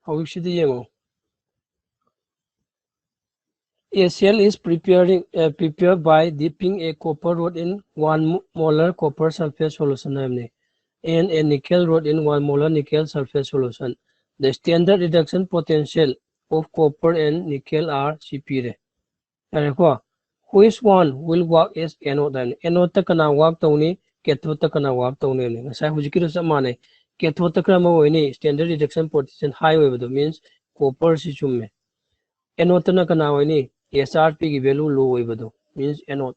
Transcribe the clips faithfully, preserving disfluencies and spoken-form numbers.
ꯍꯧꯖꯤꯛꯁꯤꯗꯤ ꯌꯦꯡꯉꯣ꯫ A cell is preparing, uh, prepared by dipping a copper rod in one mo- molar copper sulfate solution ꯍꯥꯏꯕꯅꯤ, and a nickel rod in one molar nickel sulfate solution. The standard reduction potential of copper and nickel are ꯁꯤ ꯄꯤꯔꯦ꯫ ꯌꯥꯔꯦꯀꯣ? Which one will work as anode ꯍꯥꯏꯕꯅꯤ꯫ Anode ꯇ ꯀꯅꯥ work ꯇꯧꯅꯤ? Cathode ꯇ ꯀꯅꯥ work ꯇꯧꯅꯤ ꯍꯥꯏꯕꯅꯤ꯫ ꯉꯁꯥꯏ ꯍꯧꯖꯤꯛꯀꯤꯗꯨ ꯆꯞ ꯃꯥꯟꯅꯩ꯫ Cathode ꯇ ꯀꯔꯝꯕ ꯑꯣꯏꯅꯤ? Standard reduction potential high ꯑꯣꯏꯕꯗꯣ, means copper ꯁꯤ ꯆꯨꯝꯃꯦ꯫ Anode ꯇꯅ ꯀꯅꯥ ꯑꯣꯏꯅꯤ? H R P ꯒꯤ value low ꯑꯣꯏꯕꯗꯣ, means anode꯫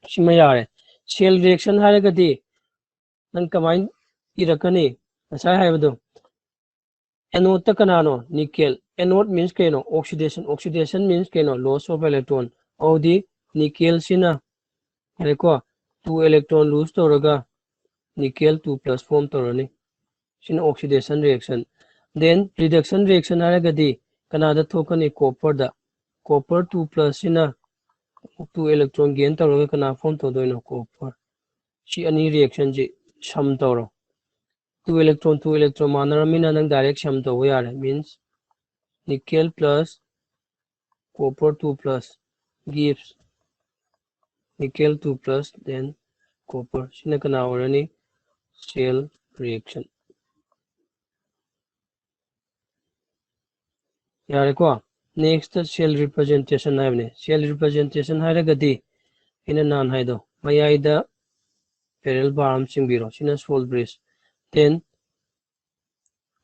ꯁꯤꯃ ꯌꯥꯔꯦ꯫ Cell reaction ꯍꯥꯏꯔꯒꯗꯤ ꯅꯪ ꯀꯃꯥꯏꯅ ꯏꯔꯛꯀꯅꯤ? ꯉꯁꯥꯏ ꯍꯥꯏꯕꯗꯣ, anode ꯇ ꯀꯅꯥꯅꯣ? Nickel꯫ Anode means ꯀꯩꯅꯣ? Oxidation꯫ Oxidation means ꯀꯩꯅꯣ? Loss of electron꯫ ꯑꯗꯨꯗꯤ nickel ꯁꯤꯅ, ꯌꯥꯔꯦꯀꯣ, two electron lose ꯇꯧꯔꯒ nickel two plus form ꯇꯧꯔꯅꯤ꯫ ꯁꯤꯅ oxidation reaction꯫ Then reduction reaction ꯍꯥꯏꯔꯒꯗꯤ ꯀꯅꯥꯗ ꯊꯣꯛꯀꯅꯤ? Copper ꯗ꯫ Copper two plus ꯁꯤꯅ two electron gain ꯇꯧꯔꯒ ꯀꯅꯥ form ꯇꯧꯗꯣꯏꯅꯣ? Copper꯫ ꯁꯤ ꯑꯅꯤ reaction ꯁꯤ sum ꯇꯧꯔꯣ꯫ Two electron, two electron ꯃꯥꯟꯅꯔꯝꯃꯤꯅ ꯅꯪ direct sum ꯇꯧꯕ ꯌꯥꯔꯦ꯫ Means nickel plus copper two plus gives nickel two plus then copper꯫ ꯁꯤꯅ ꯀꯅꯥ ꯑꯣꯏꯔꯅꯤ? Cell reaction꯫ ꯌꯥꯔꯦꯀꯣ? Next cell representation ꯍꯥꯏꯕꯅꯦ꯫ Cell representation ꯍꯥꯏꯔꯒꯗꯤ ꯑꯩꯅ ꯅꯍꯥꯟ ꯍꯥꯏꯗꯣ, ꯃꯌꯥꯏꯗ parallel bar ꯑꯃ ꯆꯤꯡꯕꯤꯔꯣ꯫ ꯁꯤꯅ salt bridge꯫ Then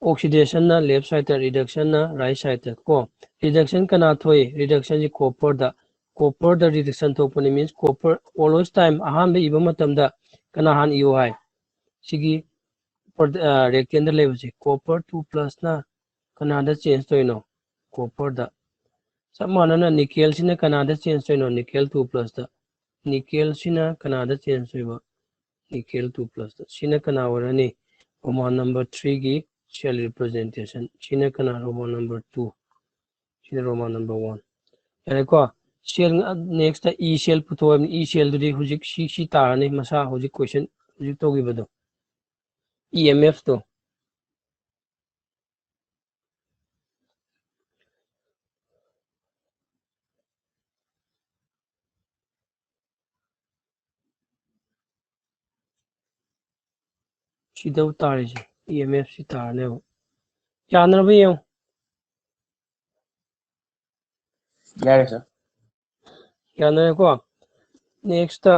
oxidation ꯅ left side ꯇ, reduction ꯅ right side ꯇ ꯀꯣ꯫ Reduction ꯀꯅꯥ ꯊꯣꯛꯏ? Reduction ꯁꯤ copper ꯗ꯫ Copper ꯗ reduction ꯊꯣꯛꯄꯅꯤ, means copper always time ꯑꯍꯥꯟꯕ ꯏꯕ ꯃꯇꯝꯗ ꯀꯅꯥ ꯍꯥꯟꯅ ꯏꯌꯨ ꯍꯥꯏ? ꯁꯤꯒꯤ ꯄ꯭ꯔ-, ꯑ, rectangle ꯗ ꯂꯩꯕꯁꯦ copper two plus ꯅ ꯀꯅꯥꯗ change ꯇꯧꯔꯤꯅꯣ? Copper ꯗ꯫ ꯆꯞ ꯃꯥꯟꯅꯅ nickel ꯁꯤꯅ ꯀꯅꯥꯗ change ꯇꯧꯔꯤꯅꯣ? Nickel two plus ꯇ꯫ Nickel ꯁꯤꯅ ꯀꯅꯥꯗ change ꯇꯧꯔꯤꯕ? Nickel two plus ꯇ꯫ ꯁꯤꯅ ꯀꯅꯥ ꯑꯣꯏꯔꯅꯤ? Roman number three ꯒꯤ cell representation꯫ ꯁꯤꯅ ꯀꯅꯥ? Roman number two꯫ ꯁꯤꯅ Roman number one꯫ ꯌꯥꯔꯦꯀꯣ? Cell, next ꯇ E cell ꯄꯨꯊꯣꯛꯑꯕꯅꯤ꯫ E cell ꯗꯨꯗꯤ ꯍꯧꯖꯤꯛ ꯁꯤ, ꯁꯤ ꯇꯥꯔꯅꯤ꯫ ꯃꯁꯥ ꯍꯧꯖꯤꯛ question ꯍꯧꯖꯤꯛ ꯇꯧꯈꯤꯕꯗꯣ꯫ E M F ꯇꯣ꯫ ꯁꯤꯗꯧ ꯇꯥꯔꯤꯁꯦ, ꯏ ꯑꯦꯝ ꯑꯦꯐ ꯁꯤ ꯇꯥꯔꯅꯦꯕ꯫ ꯌꯥꯅꯔꯕ ꯌꯦꯡꯉꯨ꯫ ꯌꯥꯔꯦ ꯁꯥꯔ꯫ ꯌꯥꯅꯔꯦꯀꯣ꯫ ꯅꯦꯛꯁꯇ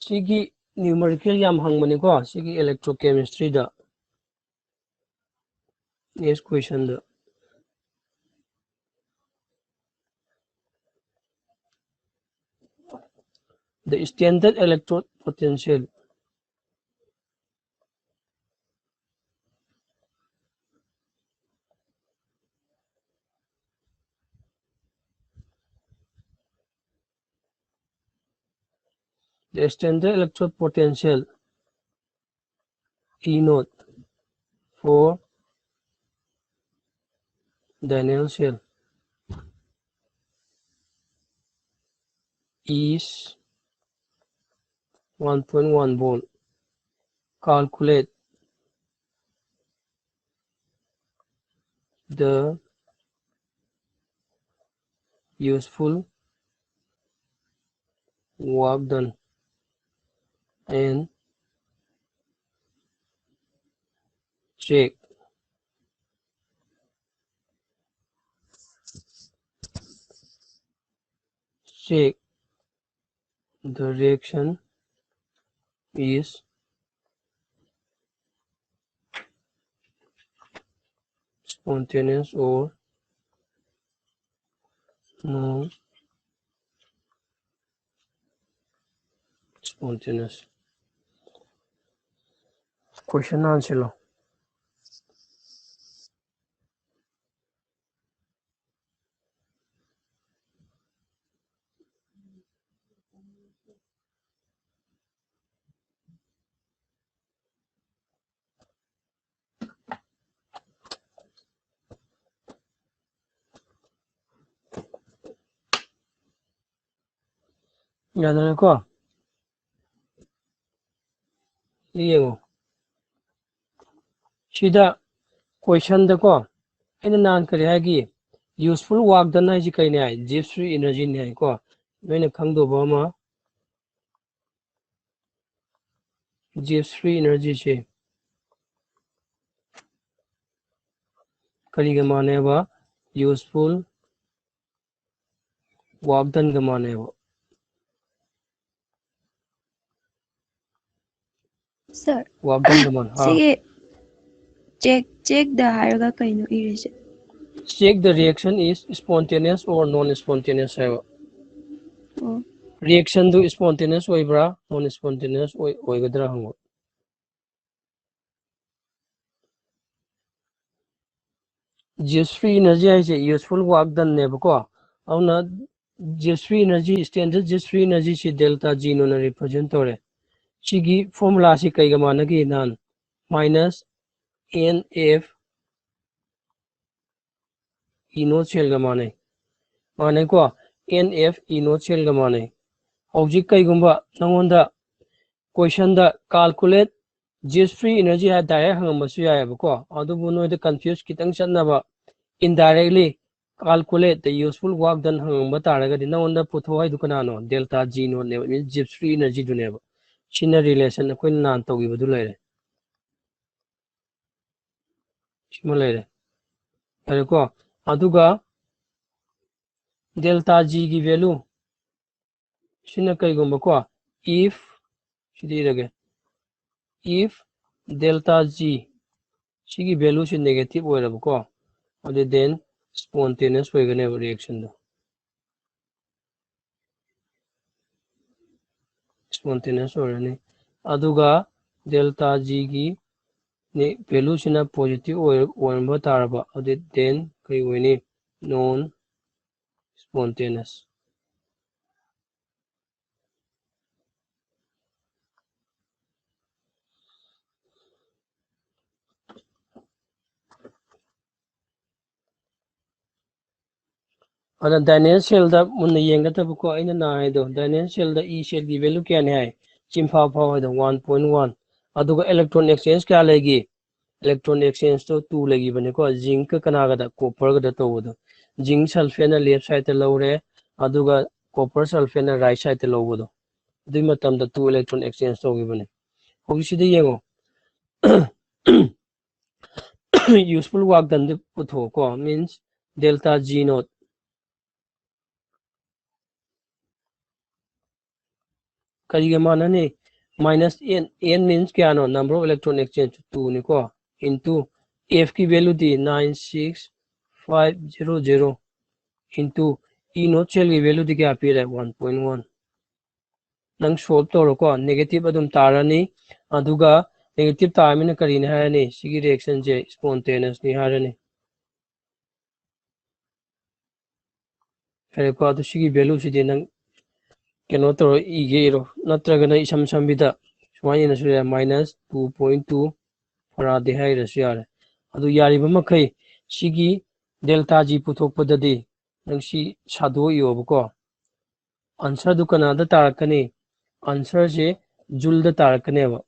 ꯁꯤꯒꯤ ꯅ꯭ꯌꯨꯃꯔꯤꯀꯦꯜ ꯌꯥꯝ ꯍꯪꯕꯅꯤꯀꯣ, ꯁꯤꯒꯤ ꯏꯂꯦꯛꯇ꯭ꯔꯣꯀꯦꯃꯤꯁꯇ꯭ꯔꯤꯗ꯫ ꯅꯦꯛꯁ ꯀꯣꯏꯁꯟꯗ, the standard electrode potential. The standard electrode potential E naught for diagonal cell is one point one volt. Calculate the useful work done and check, check the reaction is spontaneous or no spontaneous. Question answer lo. ꯌꯥꯗ꯭ꯔꯦꯀꯣ? ꯁꯤ ꯌꯦꯡꯉꯣ꯫ ꯁꯤꯗ ꯀꯣꯏꯁꯟꯗꯀꯣ, ꯑꯩꯅ ꯅꯍꯥꯟ ꯀꯔꯤ ꯍꯥꯏꯒꯤ? Useful work done ꯍꯥꯏꯁꯤ ꯀꯩꯅꯤ ꯍꯥꯏ? Gibbs free energy ꯅꯤ ꯍꯥꯏꯀꯣ꯫ ꯅꯣꯏꯅ ꯈꯪꯗꯧꯕ ꯑꯃ, Gibbs free energy ꯁꯦ ꯀꯔꯤꯒ ꯃꯥꯟꯅꯩꯕ? Useful work done ꯒ ꯃꯥꯟꯅꯩꯕ꯫ Sir, Work done ꯒ ꯃꯥꯟꯅꯩ꯫ ꯑꯥ꯫ ꯁꯤꯒꯤ check, check the ꯍꯥꯏꯔꯒ ꯀꯩꯅꯣ ꯏꯔꯤꯁꯦ? Check the reaction is spontaneous or non-spontaneous ꯍꯥꯏꯕ꯫ ꯑꯣ, Reaction ꯗꯨ spontaneous ꯑꯣꯏꯕ꯭ꯔꯥ, non-spontaneous ꯑꯣꯏ-, ꯑꯣꯏꯒꯗ꯭ꯔꯥ ꯍꯪꯕ꯫ Gibbs free energy ꯍꯥꯏꯁꯦ useful work done ꯅꯦꯕꯀꯣ꯫ ꯑꯗꯨꯅ Gibbs free energy, standard Gibbs free energy ꯁꯤ delta G naught ꯅ represent ꯇꯧꯔꯦ꯫ ꯁꯤꯒꯤ formula ꯁꯤ ꯀꯩꯒ ꯃꯥꯟꯅꯒꯦ? ꯅꯍꯥꯟ minus N F E naught cell ꯒ ꯃꯥꯟꯅꯩ꯫ ꯃꯥꯟꯅꯩꯀꯣ? N F E naught cell ꯒ ꯃꯥꯟꯅꯩ꯫ ꯍꯧꯖꯤꯛ ꯀꯩꯒꯨꯝꯕ ꯅꯉꯣꯟꯗ question ꯗ calculate Gibbs free energy ꯍꯥꯏ direct ꯍꯪꯉꯝꯕꯁꯨ ꯌꯥꯏꯑꯕꯀꯣ꯫ ꯑꯗꯨꯕꯨ ꯅꯣꯏꯗ confuse ꯈꯤꯇꯪ ꯆꯠꯅꯕ indirectly calculate the useful work done ꯍꯪꯉꯝꯕ ꯇꯥꯔꯒꯗꯤ ꯅꯉꯣꯟꯗ ꯄꯨꯊꯣꯛ ꯍꯥꯏꯗꯨ ꯀꯅꯥꯅꯣ? Delta G naught ꯅꯦꯕ, Gibbs free energy ꯗꯨꯅꯦꯕ꯫ ꯁꯤꯅ relation ꯑꯩꯈꯣꯏꯅ ꯅꯍꯥꯟ ꯇꯧꯈꯤꯕꯗꯨ ꯂꯩꯔꯦ꯫ ꯁꯤꯃ ꯂꯩꯔꯦ꯫ ꯌꯥꯔꯦꯀꯣ? ꯑꯗꯨꯒ delta G ꯒꯤ value ꯁꯤꯅ ꯀꯩꯒꯨꯝꯕꯀꯣ, if, ꯁꯤꯗ ꯏꯔꯒꯦ, if delta G ꯁꯤꯒꯤ value ꯁꯤ negative ꯑꯣꯏꯔꯕꯀꯣ, ꯑꯗꯨ then spontaneous ꯑꯣꯏꯒꯅꯦꯕ reaction ꯗꯣ꯫ Spontaneous ꯑꯣꯏꯔꯅꯤ꯫ ꯑꯗꯨꯒ delta G ꯒꯤ value ꯁꯤꯅ positive ꯑꯣꯏ-, ꯑꯣꯏꯔꯝꯕ ꯇꯥꯔꯕ, ꯑꯗꯨꯗꯤ then ꯀꯔꯤ ꯑꯣꯏꯅꯤ? Non spontaneous꯫ ꯑꯗ Daniell cell ꯗ ꯃꯨꯟꯅ ꯌꯦꯡꯒꯗꯕꯀꯣ꯫ ꯑꯩꯅ ꯅꯍꯥꯟ ꯍꯥꯏꯗꯣ, Daniell cell ꯗ E cell ꯒꯤ value ꯀꯌꯥꯅꯤ ꯍꯥꯏ? ꯆꯤꯟꯐꯥ ꯐꯥꯎ ꯍꯥꯏꯗꯣ, one point one꯫ ꯑꯗꯨꯒ electron exchange ꯀꯌꯥ ꯂꯩꯒꯦ? Electron exchange ꯇꯣ two ꯂꯩꯈꯤꯕꯅꯤꯀꯣ꯫ Zinc ꯀ ꯀꯅꯥꯒꯗ? Copper ꯒꯗ ꯇꯧꯕꯗꯣ꯫ Zinc sulphate ꯅ left side ꯇ ꯂꯧꯔꯦ, ꯑꯗꯨꯒ copper sulphate ꯅ right side ꯇ ꯂꯧꯕꯗꯣ꯫ ꯑꯗꯨꯒꯤ ꯃꯇꯝꯗ two electron exchange ꯇꯧꯈꯤꯕꯅꯤ꯫ ꯍꯧꯖꯤꯛꯁꯤꯗ ꯌꯦꯡꯉꯣ꯫ Useful work done ꯗꯤ ꯄꯨꯊꯣꯛꯑꯣꯀꯣ, means delta G naught꯫ ꯀꯔꯤꯒ ꯃꯥꯟꯅꯅꯤ? Minus n, n means ꯀꯌꯥꯅꯣ? Number of electron exchange, two ꯅꯤꯀꯣ, into F ꯀꯤ value ꯗꯤ nine six five zero zero into E naught cell ꯒꯤ value ꯗꯤ ꯀꯌꯥ ꯄꯤꯔꯦ? One point one꯫ ꯅꯪ solve ꯇꯧꯔꯣꯀꯣ, negative ꯑꯗꯨꯝ ꯇꯥꯔꯅꯤ꯫ ꯑꯗꯨꯒ negative ꯇꯥꯔꯃꯤꯅ ꯀꯔꯤꯅꯤ ꯍꯥꯏꯔꯅꯤ? ꯁꯤꯒꯤ reaction ꯁꯦ spontaneous ꯅꯤ ꯍꯥꯏꯔꯅꯤ꯫ ꯐꯔꯦꯀꯣ, ꯑꯗꯨ ꯁꯤꯒꯤ value ꯁꯤꯗꯤ ꯅꯪ ꯀꯩꯅꯣ ꯇꯧꯔ ꯏꯒꯦ ꯏꯔꯣ, ꯅꯠꯇ꯭ꯔꯒꯅ ꯏꯁꯝ ꯁꯝꯕꯤꯗ ꯁꯨꯃꯥꯏꯅ ꯏꯔꯁꯨ ꯌꯥꯏ, minus two point two Faraday ꯍꯥꯏꯔꯁꯨ ꯌꯥꯔꯦ꯫ ꯑꯗꯨ ꯌꯥꯔꯤꯕ ꯃꯈꯩ ꯁꯤꯒꯤ delta G ꯄꯨꯊꯣꯛꯄꯗꯗꯤ ꯅꯪ ꯁꯤ ꯁꯥꯗꯣꯛꯑ ꯏꯌꯣꯕꯀꯣ꯫ Answer ꯗꯨ ꯀꯅꯥꯗ ꯇꯥꯔꯛꯀꯅꯤ? Answer ꯁꯦ Joule ꯗ ꯇꯥꯔꯛꯀꯅꯦꯕ꯫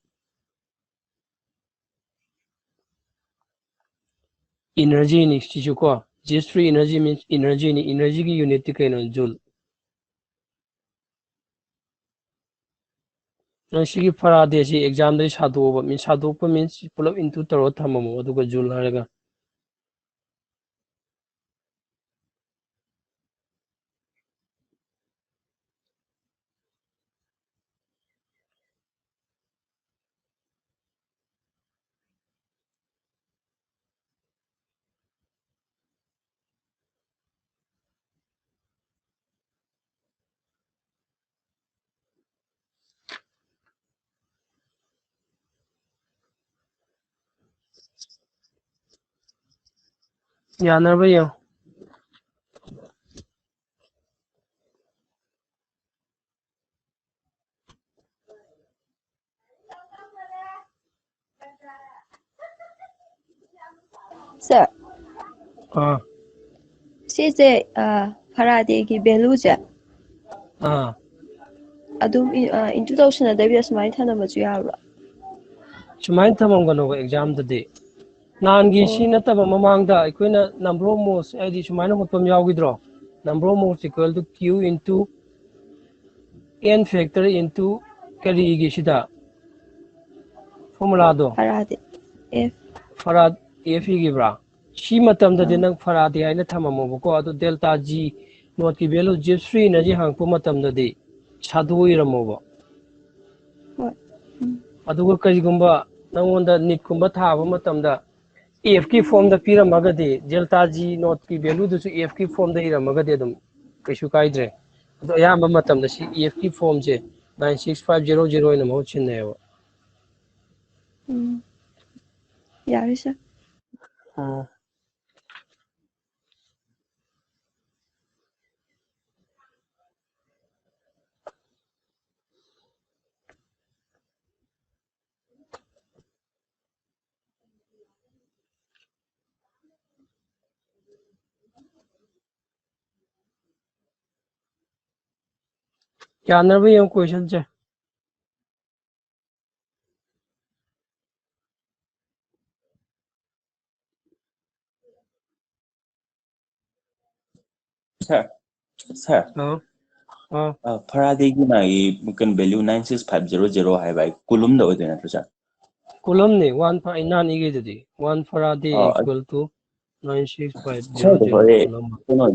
Energy ꯅꯤ ꯁꯤꯁꯨ ꯀꯣ, G three energy means energy ꯅꯤ, energy ꯒꯤ unit ꯇꯤ ꯀꯩꯅꯣ? Joule꯫ ꯅꯪ ꯁꯤꯒꯤ Faraday ꯁꯤ exam ꯗꯗꯤ ꯁꯥꯗꯣꯛꯑꯣꯕ, means ꯁꯥꯗꯣꯛꯄ means ꯄꯨꯂꯞ into ꯇꯧꯔꯒ ꯊꯝꯃꯝꯃꯣ, ꯑꯗꯨꯒ Joule ꯍꯥꯏꯔꯒ꯫ ꯌꯥꯅꯔꯕ ꯌꯦꯡꯉꯣ꯫ Sir, ꯑꯥ ꯁꯤꯁꯦ, ꯑ, Faradayꯒꯤ valueꯁꯦ ꯑꯥ ꯑꯗꯨꯝ ꯏ-, ꯑ, into ꯇꯧꯁꯟꯅꯗꯕꯤꯗ ꯁꯨꯃꯥꯏꯅ ꯊꯅꯝꯕꯁꯨ ꯌꯥꯕ꯭ꯔꯣ? ꯁꯨꯃꯥꯏꯅ ꯊꯝꯃꯝꯒꯅꯣꯕ exam ꯗꯗꯤ꯫ ꯅꯍꯥꯟꯒꯤ ꯑꯣ꯫ ꯁꯤ ꯅꯠꯇꯕ ꯃꯃꯥꯡꯗ ꯑꯩꯈꯣꯏꯅ number of moles ꯍꯥꯏꯗꯤ ꯁꯨꯃꯥꯏꯅ ꯍꯣꯠꯄ ꯑꯃ ꯌꯥꯎꯈꯤꯗ꯭ꯔꯣ? Number of moles equal to Q into n factor into ꯀꯔꯤꯒꯤ ꯁꯤꯗ? ꯐꯣꯔꯃꯨꯂꯥꯗꯣ ꯐꯔꯥꯗꯦ꯫ F꯫ ꯐꯔꯥꯗꯦ꯫ F ꯏꯈꯤꯕ꯭ꯔꯥ? ꯁꯤ ꯃꯇꯝꯗꯗꯤ ꯑꯥ꯫ ꯅꯪ ꯐꯔꯥꯗꯦ ꯍꯥꯏꯅ ꯊꯝꯃꯝꯃꯣꯕꯀꯣ꯫ ꯑꯗꯨ ꯗꯦꯜꯇꯥ ꯖꯤ ꯅꯣꯠꯀꯤ ꯚꯦꯂꯨ ꯖꯤꯞꯁ ꯐ꯭ꯔꯤ ꯏꯅꯔꯖꯤ ꯍꯪꯉꯛꯄ ꯃꯇꯝꯗꯗꯤ ꯁꯥꯗꯨ ꯏꯔꯝꯃꯣꯕ꯫ ꯍꯣꯏ꯫ ꯎꯝ꯫ ꯑꯗꯨꯒ ꯀꯔꯤꯒꯨꯝꯕ ꯅꯪꯉꯣꯟꯗ ꯅꯤꯠꯀꯨꯝꯕ ꯊꯥꯕ ꯃꯇꯝꯗ F ꯀꯤ ꯐꯣꯝꯗ ꯄꯤꯔꯝꯃꯒꯗꯤ, ꯗꯦꯜꯇꯥ ꯖꯤ ꯅꯣꯠꯀꯤ ꯚꯦꯂꯨꯗꯨꯁꯨ F ꯀꯤ ꯐꯣꯝꯗ ꯏꯔꯝꯃꯒꯗꯤ ꯑꯗꯨꯝ ꯀꯩꯁꯨ ꯀꯥꯏꯗ꯭ꯔꯦ꯫ ꯑꯗꯣ ꯑꯌꯥꯝꯕ ꯃꯇꯝꯗ ꯁꯤ F ꯀꯤ ꯐꯣꯝꯁꯦ nine six five zero zero ꯑꯣꯏꯅ ꯃꯍꯨꯠ ꯁꯤꯟꯅꯩꯌꯦꯕ꯫ ꯎꯝ꯫ ꯌꯥꯔꯦ, ꯁꯥꯔ꯫ ꯑꯥ꯫ ꯌꯥꯅꯕ ꯌꯦꯡꯉꯨ ꯀꯣꯏꯁꯟꯁꯦ꯫ ꯁꯥꯔ, ꯁꯥꯔ, ꯑꯥ꯫ ꯑꯥ꯫ ꯑ, ꯐꯔꯥꯗꯦꯒꯤ ꯃꯥꯒꯤ ꯀꯩꯅꯣ value nine six five zero zero ꯍꯥꯏꯕ ꯍꯥꯏ ꯀꯨꯂꯨꯝꯗ ꯑꯣꯏꯗꯣꯏ ꯅꯠꯇ꯭ꯔꯣ, ꯁꯥꯔ? ꯀꯨꯂꯝꯅꯤ꯫ One, ꯑꯩ ꯅꯍꯥꯟ ꯏꯈꯩꯗꯨꯗꯤ, one Faraday ah, equal to nine six five zero ꯁꯥꯔꯗꯣ zero ꯍꯣꯔꯦꯟ ꯀꯨꯂꯝ꯫ ꯀꯩꯅꯣ,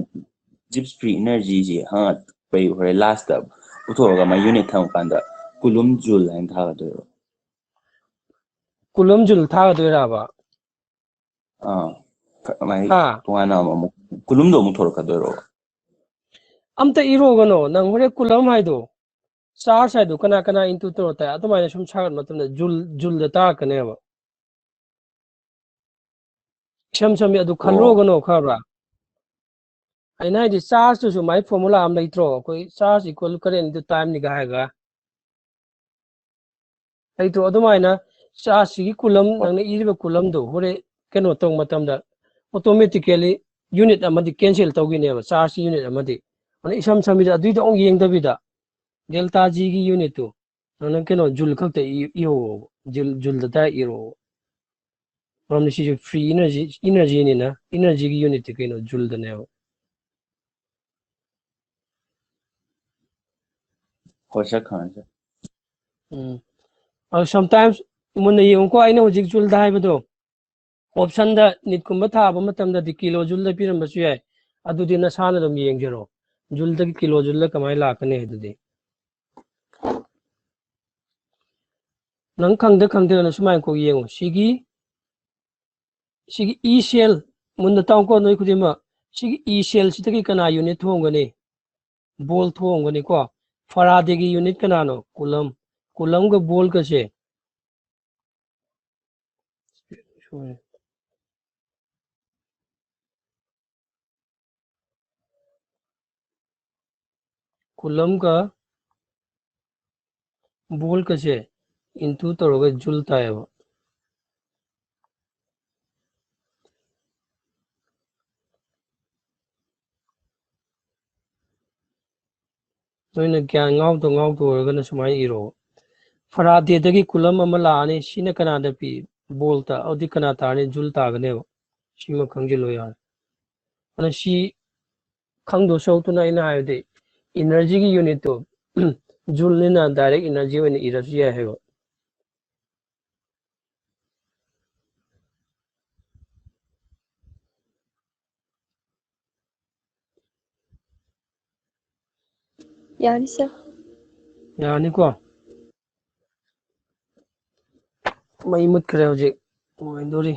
ꯖꯤꯞꯁ ꯐ꯭ꯔꯤ ꯏꯅꯔꯖꯤꯁꯦ ꯍꯪꯉꯛꯄꯩ ꯍꯣꯔꯦꯟ ꯂꯥꯁꯇ ꯄꯨꯊꯣꯛꯑꯒ ꯃꯥ ꯌꯨꯅꯤꯠ ꯊꯝꯃꯀꯥꯟꯗ ꯀꯨꯂꯨꯝ ꯖꯨꯜ ꯍꯥꯏꯅ ꯊꯥꯒꯗꯣꯏꯔꯣ? ꯀꯨꯂꯝ ꯖꯨꯜ ꯊꯥꯒꯗꯣꯏꯔꯕ? ꯑꯥ, ꯀꯃꯥꯏ ꯍꯥ? ꯇꯣꯉꯥꯟꯅ ꯑꯃꯨꯛ ꯀꯨꯂꯨꯝꯗꯣ ꯑꯃꯨꯛ ꯊꯣꯔꯛꯀꯗꯣꯏꯔꯣ? ꯑꯝꯇ ꯏꯔꯣꯒꯅꯣ, ꯅꯪ ꯍꯣꯔꯦꯟ ꯀꯨꯂꯝ ꯍꯥꯏꯗꯣ, ꯆꯥꯔꯖ ꯍꯥꯏꯗꯣ ꯀꯅꯥ ꯀꯅꯥ ꯏꯟꯇꯨ ꯇꯧꯔ ꯇꯥꯏ, ꯑꯗꯨꯃꯥꯏꯅ ꯁꯨꯝ ꯁꯥꯒꯠ ꯃꯇꯝꯗ ꯖꯨꯜ, ꯖꯨꯜꯗ ꯇꯥꯔꯛꯀꯅꯦꯕ꯫ ꯏꯁꯝ ꯁꯝꯃꯤ ꯑꯗꯨ ꯑꯣ꯫ ꯈꯜꯂꯣꯒꯅꯣ ꯈꯪꯕ꯭ꯔꯥ? ꯑꯩꯅ ꯍꯥꯏꯗꯤ ꯆꯥꯔꯖꯇꯨꯁꯨ ꯃꯥꯏ ꯐꯣꯔꯃꯨꯂꯥ ꯑꯃ ꯂꯩꯇ꯭ꯔꯣ? ꯑꯩꯈꯣꯏ charge equal current into time ꯅꯤꯒ ꯍꯥꯏꯔꯒ꯫ ꯂꯩꯇ꯭ꯔꯣ? ꯑꯗꯨꯃꯥꯏꯅ ꯆꯥꯔꯖꯁꯤꯒꯤ ꯀꯨꯂꯝ, ꯅꯪꯅ ꯏꯔꯤꯕ ꯀꯨꯂꯝꯗꯣ ꯍꯣꯔꯦꯟ ꯀꯩꯅꯣ ꯇꯧꯕ ꯃꯇꯝꯗ automatically unit ꯑꯃꯗꯤ cancel ꯇꯧꯈꯤꯅꯦꯕ, ꯆꯥꯔꯖꯀꯤ unit ꯑꯃꯗꯤ꯫ ꯑꯗꯨꯅ ꯏꯁꯝ ꯁꯝꯕꯤꯗ ꯑꯗꯨꯏꯗꯣ ꯑꯃꯨꯛ ꯌꯦꯡꯗꯕꯤꯗ ꯗꯦꯜꯇꯥ ꯖꯤꯒꯤ unit ꯇꯨ ꯅꯪꯅ ꯀꯩꯅꯣ ꯖꯨꯜ ꯈꯛꯇ ꯏ-, ꯏꯍꯧꯋꯣꯕ꯫ ꯖꯨꯜ, ꯖꯨꯜꯗ ꯗꯥꯏꯔꯦꯛ ꯏꯔꯣꯕ꯫ ꯃꯔꯝꯗꯤ ꯁꯤꯁꯨ free energy, energy ꯅꯤꯅ, energy ꯒꯤ unit ꯇꯤ ꯀꯩꯅꯣ? ꯖꯨꯜꯗꯅꯦꯕ꯫ ꯍꯣꯏ, ꯁꯥꯔ, ꯈꯪꯉꯦ, ꯁꯥꯔ꯫ ꯎꯝ꯫ ꯑꯗꯨ sometimes ꯃꯨꯟꯅ ꯌꯦꯡꯉꯨꯀꯣ, ꯑꯩꯅ ꯍꯧꯖꯤꯛ ꯖꯨꯜꯗ ꯍꯥꯏꯕꯗꯣ, ꯑꯣꯞꯁꯟꯗ ꯅꯤꯠꯀꯨꯝꯕ ꯊꯥꯕ ꯃꯇꯝꯗꯗꯤ ꯀꯤꯂꯣ ꯖꯨꯜꯗ ꯄꯤꯔꯝꯕꯁꯨ ꯌꯥꯏ꯫ ꯑꯗꯨꯗꯤ ꯅꯁꯥꯅ ꯑꯗꯨꯝ ꯌꯦꯡꯖꯔꯣ, ꯖꯨꯜꯗꯒꯤ ꯀꯤꯂꯣ ꯖꯨꯜꯗ ꯀꯃꯥꯏꯅ ꯂꯥꯛꯀꯅꯤ ꯍꯥꯏꯗꯨꯗꯤ꯫ ꯅꯪ ꯈꯪꯗ ꯈꯪꯗ꯭ꯔꯒꯅ ꯁꯨꯃꯥꯏꯅ ꯀꯣꯛ ꯌꯦꯡꯉꯣ꯫ ꯁꯤꯒꯤ, ꯁꯤꯒꯤ ꯏ ꯁꯦꯜ, ꯃꯨꯟꯅ ꯇꯥꯎꯀꯣ ꯅꯣꯏ ꯈꯨꯗꯤꯡꯃꯛ꯫ ꯁꯤꯒꯤ ꯏ ꯁꯦꯜꯁꯤꯗꯒꯤ ꯀꯅꯥ ꯌꯨꯅꯤꯠ ꯊꯣꯛꯑꯝꯒꯅꯤ? ꯕꯣꯜ ꯊꯣꯛꯑꯝꯒꯅꯤꯀꯣ꯫ ꯐꯔꯥꯗꯦꯒꯤ ꯌꯨꯅꯤꯠ ꯀꯅꯥꯅꯣ? ꯀꯨꯂꯝ꯫ ꯀꯨꯂꯝꯒ ꯕꯣꯜꯒꯁꯦ, ꯀꯨꯂꯝꯒ ꯕꯣꯜꯒꯁꯦ ꯏꯟꯇꯨ ꯇꯧꯔꯒ ꯖꯨꯜ ꯇꯥꯏꯌꯦꯕ꯫ ꯅꯣꯏꯅ ꯒ꯭ꯌꯥꯟ ꯉꯥꯎꯗ ꯉꯥꯎꯗ ꯑꯣꯏꯔꯒꯅ ꯁꯨꯃꯥꯏꯅ ꯏꯔꯣ꯫ ꯐꯔꯥꯗꯦꯗꯒꯤ ꯀꯨꯂꯝ ꯑꯃ ꯂꯥꯛꯑꯅꯤ, ꯁꯤꯅ ꯀꯅꯥꯗ ꯄꯤ? ꯕꯣꯜꯇ꯫ ꯑꯗꯨꯗꯤ ꯀꯅꯥ ꯇꯥꯔꯅꯤ? ꯖꯨꯜ ꯇꯥꯒꯅꯦꯕ꯫ ꯁꯤꯃ ꯈꯪꯖꯤꯜꯂꯣ ꯌꯥꯔꯦ꯫ ꯑꯗꯨꯅ ꯁꯤ ꯈꯪꯗꯣꯏ ꯁꯔꯨꯛꯇꯨꯅ ꯑꯩꯅ ꯍꯥꯏꯕꯗꯤ ꯏꯅꯔꯖꯤꯒꯤ ꯌꯨꯅꯤꯠꯇꯣ ꯖꯨꯜꯅꯤꯅ ꯗꯥꯏꯔꯦꯛ ꯏꯅꯔꯖꯤ ꯑꯣꯏꯅ ꯏꯔꯁꯨ ꯌꯥꯏ ꯍꯥꯏꯕ꯫ ꯌꯥꯅꯤ ꯁꯥꯔ꯫ ꯌꯥꯅꯤꯀꯣ? ꯃꯩ ꯃꯨꯠꯈ꯭ꯔꯦ ꯍꯧꯖꯤꯛ꯫ ꯅꯨꯡꯉꯥꯏꯗꯣꯔꯤ꯫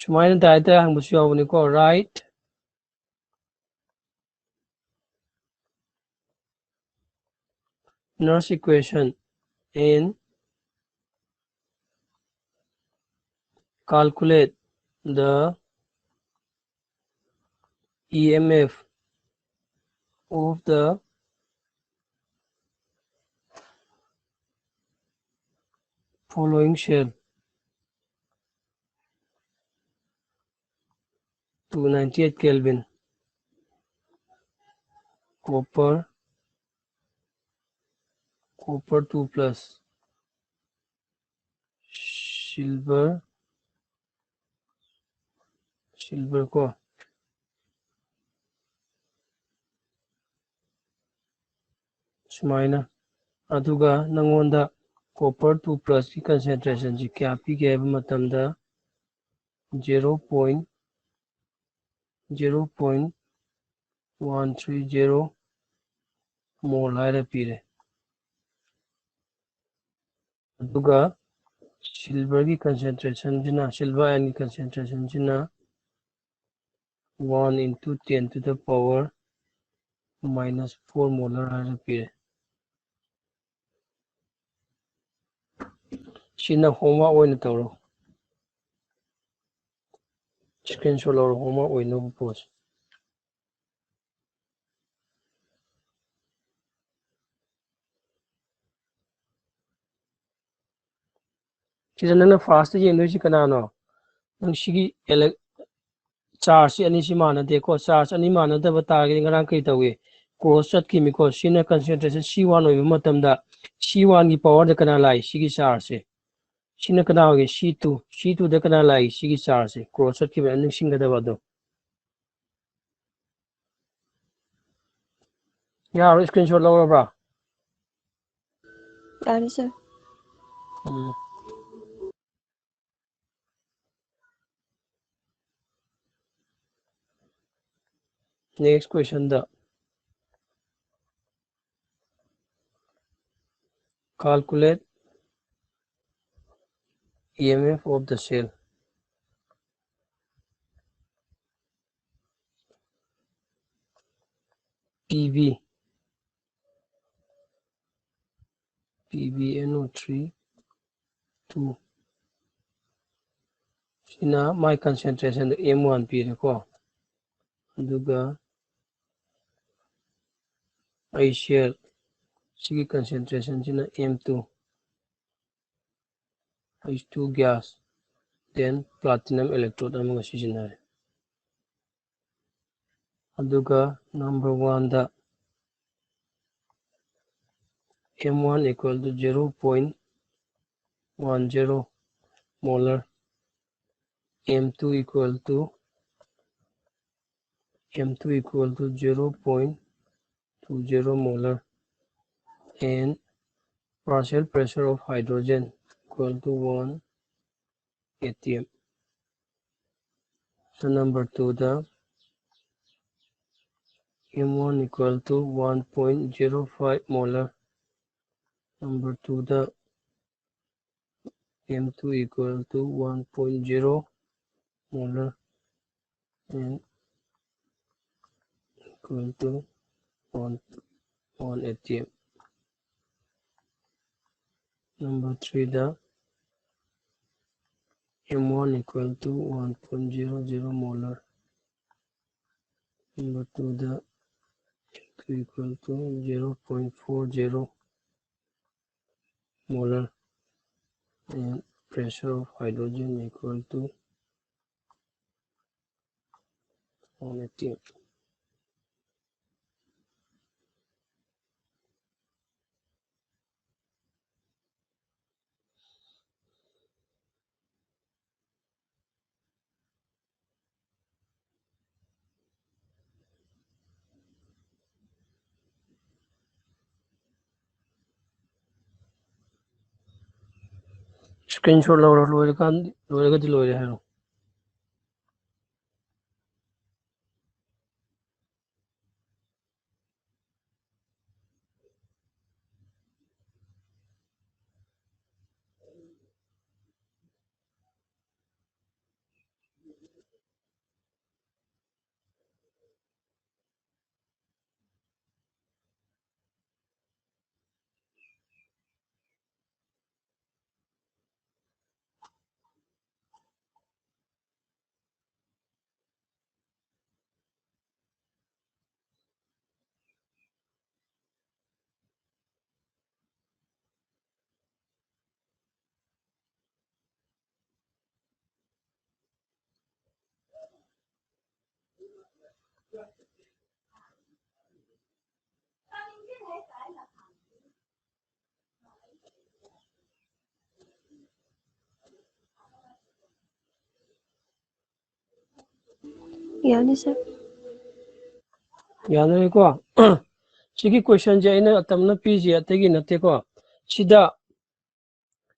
ꯁꯨꯃꯥꯏꯅ direct ꯍꯪꯕꯁꯨ ꯌꯥꯎꯕꯅꯤꯀꯣ, right? Nernst equation and calculate the E M F of the following cell. Two ninety-eight Kelvin, copper, copper two plus, silver, silver ꯀꯣ, ꯁꯨꯃꯥꯏꯅ꯫ ꯑꯗꯨꯒ ꯅꯪꯉꯣꯟꯗ copper two plus ꯀꯤ concentration ꯁꯤ ꯀꯌꯥ ꯄꯤꯒꯦ ꯍꯥꯏꯕ ꯃꯇꯝꯗ, zero point zero point one three zero mole ꯍꯥꯏꯔ ꯄꯤꯔꯦ꯫ ꯑꯗꯨꯒ silver ꯒꯤ concentration ꯁꯤꯅ, silver ion ꯒꯤ concentration ꯁꯤꯅ one into ten to the power minus four molar ꯍꯥꯏꯅ ꯄꯤꯔꯦ꯫ ꯁꯤꯅ homework ꯑꯣꯏꯅ ꯇꯧꯔꯣ, screenshot ꯂꯧꯔꯣ, homework ꯑꯣꯏꯅꯕ ꯄꯣꯠꯁꯦ꯫ ꯁꯤꯗ ꯅꯪꯅ first ꯌꯦꯡꯗꯣꯏꯁꯤ ꯀꯅꯥꯅꯣ? ꯅꯪ ꯁꯤꯒꯤ ele-, charge ꯁꯤ ꯑꯅꯤꯁꯤ ꯃꯥꯟꯅꯗꯦꯀꯣ꯫ Charge ꯑꯅꯤ ꯃꯥꯟꯅꯗꯕ ꯇꯥꯔꯒꯗꯤ ꯉꯔꯥꯡ ꯀꯔꯤ ꯇꯧꯏ? Cross ꯆꯠꯈꯤꯃꯤꯀꯣ꯫ ꯁꯤꯅ concentration C one ꯑꯣꯏꯕ ꯃꯇꯝꯗ C one ꯒꯤ power ꯗ ꯀꯅꯥ ꯂꯥꯛꯏ? ꯁꯤꯒꯤ charge ꯁꯦ꯫ ꯁꯤꯅ ꯀꯅꯥ ꯑꯣꯏꯒꯦ? C two꯫ C two ꯗ ꯀꯅꯥ ꯂꯥꯛꯏ? ꯁꯤꯒꯤ charge ꯁꯦ꯫ Cross ꯆꯠꯈꯤꯕ ꯅꯤꯡꯁꯤꯡꯒꯗꯕ ꯑꯗꯣ꯫ ꯌꯥꯔꯣꯏ, screenshot ꯂꯧꯔꯕ꯭ꯔꯥ? ꯌꯥꯔꯦ, sir꯫ Um. Next question the, calculate E M F of the cell, P V, P V N O three two꯫ ꯁꯤꯅ ꯃꯥꯏ concentration ꯗ M one ꯄꯤꯔꯦꯀꯣ꯫ ꯑꯗꯨꯒ ꯑꯩ cell ꯁꯤꯒꯤ concentration ꯁꯤꯅ M two, H two gas, then platinum electrode ꯑꯃꯒ ꯁꯤꯖꯤꯟꯅꯔꯦ꯫ ꯑꯗꯨꯒ number one the M one equal to zero point one zero molar, M two equal to M two equal to zero point two zero molar and partial pressure of hydrogen equal to one atm. So number two the M one equal to one point zero five molar. Number two the M two equal to one point zero molar and equal to one, one atm. Number three the M one equal to one point zero zero molar. Number two the M two equal to zero point four zero molar and pressure of hydrogen equal to one atm. Screenshot ꯂꯧꯔꯣ, ꯂꯣꯏꯔꯀꯥꯟ, ꯂꯣꯏꯔꯒꯗꯤ ꯂꯣꯏꯔꯦ ꯍꯥꯏꯔꯣ꯫ ꯌꯥꯅꯤ, sir꯫ ꯌꯥꯅꯔꯦꯀꯣ? ꯁꯤꯒꯤ questionꯁꯦ ꯑꯩꯅ ꯑꯇꯝꯅ ꯄꯤꯁꯦ ꯑꯇꯩꯒꯤ ꯅꯠꯇꯦꯀꯣ꯫ ꯁꯤꯗ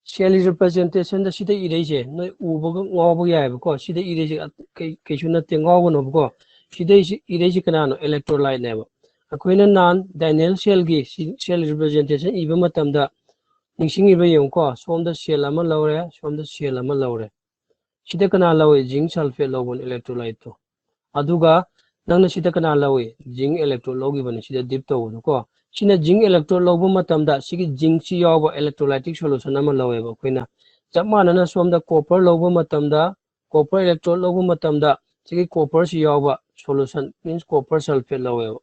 cell representationꯗ ꯁꯤꯗ ꯏꯔꯩꯁꯦ ꯅꯣꯏ ꯎꯕꯒ ꯉꯥꯎꯕ ꯌꯥꯏꯑꯕꯀꯣ꯫ ꯁꯤꯗ ꯏꯔꯩꯁꯦ ꯀꯩ-, ꯀꯩꯁꯨ ꯅꯠꯇꯦ, ꯉꯥꯎꯒꯅꯣꯕꯀꯣ꯫ ꯁꯤꯗꯩꯁꯤ ꯏꯔꯩꯁꯦ ꯀꯅꯥꯅꯣ? Electrolyteꯅꯦꯕ꯫ ꯑꯩꯈꯣꯏꯅ ꯅꯍꯥꯟ diurnal cellꯒꯤ cell representation ꯏꯕ ꯃꯇꯝꯗ ꯅꯤꯡꯁꯤꯡꯉꯤꯕ ꯌꯦꯡꯉꯨꯀꯣ꯫ ꯁꯣꯝꯗ cell ꯑꯃ ꯂꯧꯔꯦ, ꯁꯣꯝꯗ cell ꯑꯃ ꯂꯧꯔꯦ꯫ ꯁꯤꯗ ꯀꯅꯥ ꯂꯧꯏ? Zinc sulphate ꯂꯧꯕꯅꯤ electrolyteꯇꯣ꯫ ꯑꯗꯨꯒ ꯅꯪꯅ ꯁꯤꯗ ꯀꯅꯥ ꯂꯧꯏ? Zinc electrode ꯂꯧꯈꯤꯕꯅꯤ ꯁꯤꯗ dip ꯇꯧꯕꯗꯀꯣ꯫ ꯁꯤꯅ zinc electrode ꯂꯧꯕ ꯃꯇꯝꯗ ꯁꯤꯒꯤ zincꯁꯤ ꯌꯥꯎꯕ electrolytic solution ꯑꯃ ꯂꯧꯋꯦꯕ ꯑꯩꯈꯣꯏꯅ꯫ ꯆꯞ ꯃꯥꯟꯅꯅ ꯁꯣꯝꯗ copper ꯂꯧꯕ ꯃꯇꯝꯗ, copper electrode ꯂꯧꯕ ꯃꯇꯝꯗ ꯁꯤꯒꯤ copperꯁꯤ ꯌꯥꯎꯕ solution, means copper sulphate ꯂꯧꯋꯦꯕ꯫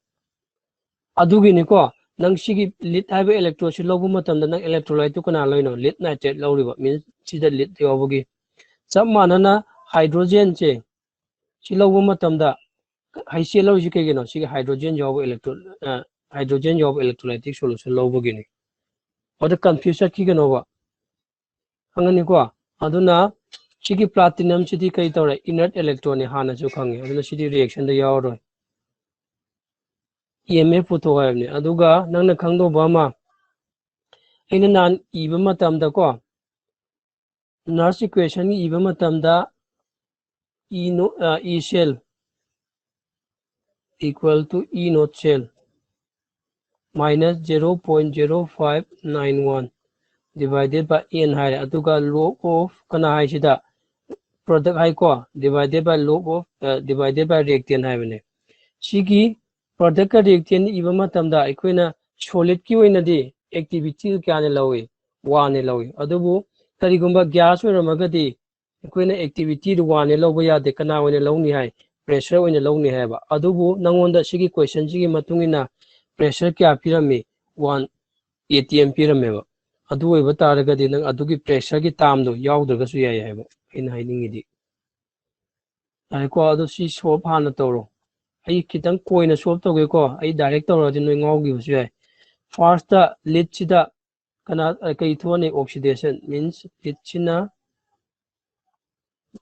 ꯑꯗꯨꯒꯤꯅꯤꯀꯣ, ꯅꯪ ꯁꯤꯒꯤ lead ꯍꯥꯏꯕ electrodeꯁꯤ ꯂꯧꯕ ꯃꯇꯝꯗ ꯅꯪ electrolyteꯇꯨ ꯀꯅꯥ ꯂꯧꯔꯤꯅꯣ? Lead nitrate ꯂꯧꯔꯤꯕ, means ꯁꯤꯗ lead ꯌꯥꯎꯕꯒꯤ꯫ ꯆꯞ ꯃꯥꯟꯅꯅ hydrogenꯁꯦ ꯁꯤ ꯂꯧꯕ ꯃꯇꯝꯗ, ꯍꯩꯁꯦ ꯂꯧꯔꯤꯁꯤ ꯀꯩꯒꯤꯅꯣ? ꯁꯤꯒꯤ hydrogen ꯌꯥꯎꯕ electro-, ꯑ, hydrogen ꯌꯥꯎꯕ electrolytic solution ꯂꯧꯕꯒꯤꯅꯤ꯫ ꯑꯗ confuse ꯆꯠꯈꯤꯒꯅꯣꯕ꯫ ꯈꯪꯉꯅꯤꯀꯣ? ꯑꯗꯨꯅ ꯁꯤꯒꯤ platinumꯁꯤꯗꯤ ꯀꯩ ꯇꯧꯔꯦ? Inert electronꯅꯤ, ꯍꯥꯟꯅꯁꯨ ꯈꯪꯉꯦ꯫ ꯑꯗꯨꯅ ꯁꯤꯗꯤ reactionꯗ ꯌꯥꯎꯔꯔꯣꯏ꯫ E M F ꯄꯨꯊꯣꯛ ꯍꯥꯏꯕꯅꯤ꯫ ꯑꯗꯨꯒ ꯅꯪꯅ ꯈꯪꯗꯧꯕ ꯑꯃ, ꯑꯩꯅ ꯅꯍꯥꯟ ꯏꯕ ꯃꯇꯝꯗꯀꯣ, Nash equationꯒꯤ ꯏꯕ ꯃꯇꯝꯗ E no-, ꯑ, E cell equal to E naught cell minus zero point zero five nine one divided by N ꯍꯥꯏꯔꯦ꯫ ꯑꯗꯨꯒ log of ꯀꯅꯥ ꯍꯥꯏꯁꯤꯗ? Product ꯍꯥꯏꯀꯣ, divided by log of, ꯑ, divided by reactant ꯍꯥꯏꯕꯅꯦ꯫ ꯁꯤꯒꯤ productꯀ reactantꯀ ꯏꯕ ꯃꯇꯝꯗ ꯑꯩꯈꯣꯏꯅ solidꯀꯤ ꯑꯣꯏꯅꯗꯤ activity ꯀꯌꯥꯅ ꯂꯧꯏ? Oneꯅ ꯂꯧꯏ꯫ ꯑꯗꯨꯕꯨ ꯀꯔꯤꯒꯨꯝꯕ gas ꯑꯣꯏꯔꯝꯃꯒꯗꯤ ꯑꯩꯈꯣꯏꯅ activityꯗꯨ oneꯅ ꯂꯧꯕ ꯌꯥꯗꯦ꯫ ꯀꯅꯥ ꯑꯣꯏꯅ ꯂꯧꯅꯤ ꯍꯥꯏ? Pressure ꯑꯣꯏꯅ ꯂꯧꯅꯤ ꯍꯥꯏꯕ꯫ ꯑꯗꯨꯕꯨ ꯅꯉꯣꯟꯗ ꯁꯤꯒꯤ questionꯁꯤꯒꯤ ꯃꯇꯨꯡ ꯏꯟꯅ pressure ꯀꯌꯥ ꯄꯤꯔꯝꯃꯤ? One atm ꯄꯤꯔꯝꯃꯦꯕ꯫ ꯑꯗꯨ ꯑꯣꯏꯕ ꯇꯥꯔꯒꯗꯤ ꯅꯪ ꯑꯗꯨꯒꯤ pressureꯒꯤ termꯗꯣ ꯌꯥꯎꯗ꯭ꯔꯒꯁꯨ ꯌꯥꯏ ꯍꯥꯏꯕ ꯑꯩꯅ ꯍꯥꯏꯅꯤꯡꯉꯤꯗꯤ꯫ ꯌꯥꯔꯦꯀꯣ, ꯑꯗꯣ ꯁꯤ solve ꯍꯥꯟꯅ ꯇꯧꯔꯣ꯫ ꯑꯩ ꯈꯤꯇꯪ ꯀꯣꯏꯅ solve ꯇꯧꯒꯦꯀꯣ꯫ ꯑꯩ direct ꯇꯧꯔꯗꯤ ꯅꯣꯏ ꯉꯥꯎꯈꯤꯕꯁꯨ ꯌꯥꯏ꯫ Firstꯇ leadꯁꯤꯗ ꯀꯅꯥ, ꯑ, ꯀꯩ ꯊꯣꯛꯑꯅꯤ? Oxidation, means leadꯁꯤꯅ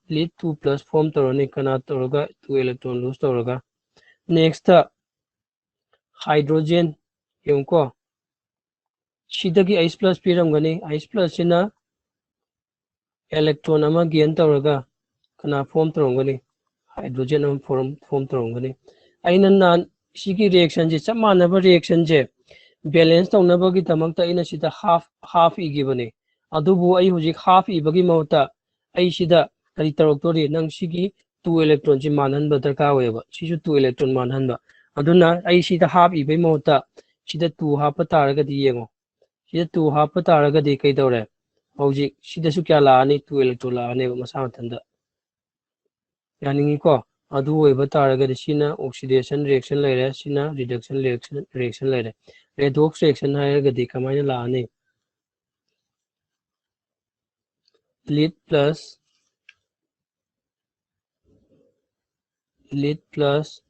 lead two plus form ꯇꯧꯔꯅꯤ꯫ ꯀꯅꯥ ꯇꯧꯔꯒ? Two electron lose ꯇꯧꯔꯒ꯫ Nextꯇ ꯍꯥꯏꯗ꯭ꯔꯣꯖꯦꯟ ꯌꯦꯡꯉꯨꯀꯣ, ꯁꯤꯗꯒꯤ H plus ꯄꯤꯔꯝꯒꯅꯤ꯫ H plus ꯁꯤꯅ electron ꯑꯃ gain ꯇꯧꯔꯒ ꯀꯅꯥ form ꯇꯧꯔꯝꯒꯅꯤ? ꯍꯥꯏꯗ꯭ꯔꯣꯖꯦꯟ ꯑꯃ form form ꯇꯧꯔꯝꯒꯅꯤ꯫ ꯑꯩꯅ ꯅꯍꯥꯟ ꯁꯤꯒꯤ reaction ꯁꯦ, ꯆꯞ ꯃꯥꯟꯅꯕ reaction ꯁꯦ balance ꯇꯧꯅꯕꯒꯤꯗꯃꯛꯇ ꯑꯩꯅ ꯁꯤꯗ half half ꯏꯈꯤꯕꯅꯤ꯫ ꯑꯗꯨꯕꯨ ꯑꯩ ꯍꯧꯖꯤꯛ half ꯏꯕꯒꯤ ꯃꯍꯨꯠꯇ ꯑꯩ ꯁꯤꯗ ꯀꯔꯤ ꯇꯧꯔꯛꯇꯣꯔꯤ? ꯅꯪ ꯁꯤꯒꯤ two electron ꯁꯤ ꯃꯥꯟꯍꯟꯕ ꯗꯔꯀꯥꯔ ꯑꯣꯏꯌꯦꯕ꯫ ꯁꯤꯁꯨ two electron ꯃꯥꯟꯍꯟꯕ꯫ ꯑꯗꯨꯅ ꯑꯩ ꯁꯤꯗ half ꯏꯕꯩ ꯃꯍꯨꯠꯇ ꯁꯤꯗ two ꯍꯥꯞꯄ ꯇꯥꯔꯒꯗꯤ ꯌꯦꯡꯉꯣ꯫ ꯁꯤꯗ two ꯍꯥꯞꯄ ꯇꯥꯔꯒꯗꯤ ꯀꯩꯗꯧꯔꯦ? ꯍꯧꯖꯤꯛ ꯁꯤꯗꯁꯨ ꯀꯌꯥ ꯂꯥꯛꯑꯅꯤ? Two electron ꯂꯥꯛꯑꯅꯦꯕ ꯃꯁꯥ ꯃꯊꯟꯇ꯫ ꯌꯥꯅꯤꯡꯉꯤꯀꯣ? ꯑꯗꯨ ꯑꯣꯏꯕ ꯇꯥꯔꯒꯗꯤ ꯁꯤꯅ oxidation reaction ꯂꯩꯔꯦ, ꯁꯤꯅ reduction reaction reaction ꯂꯩꯔꯦ꯫ Redox reaction ꯍꯥꯏꯔꯒꯗꯤ ꯀꯃꯥꯏꯅ ꯂꯥꯛꯑꯅꯤ? Lead plus lead plus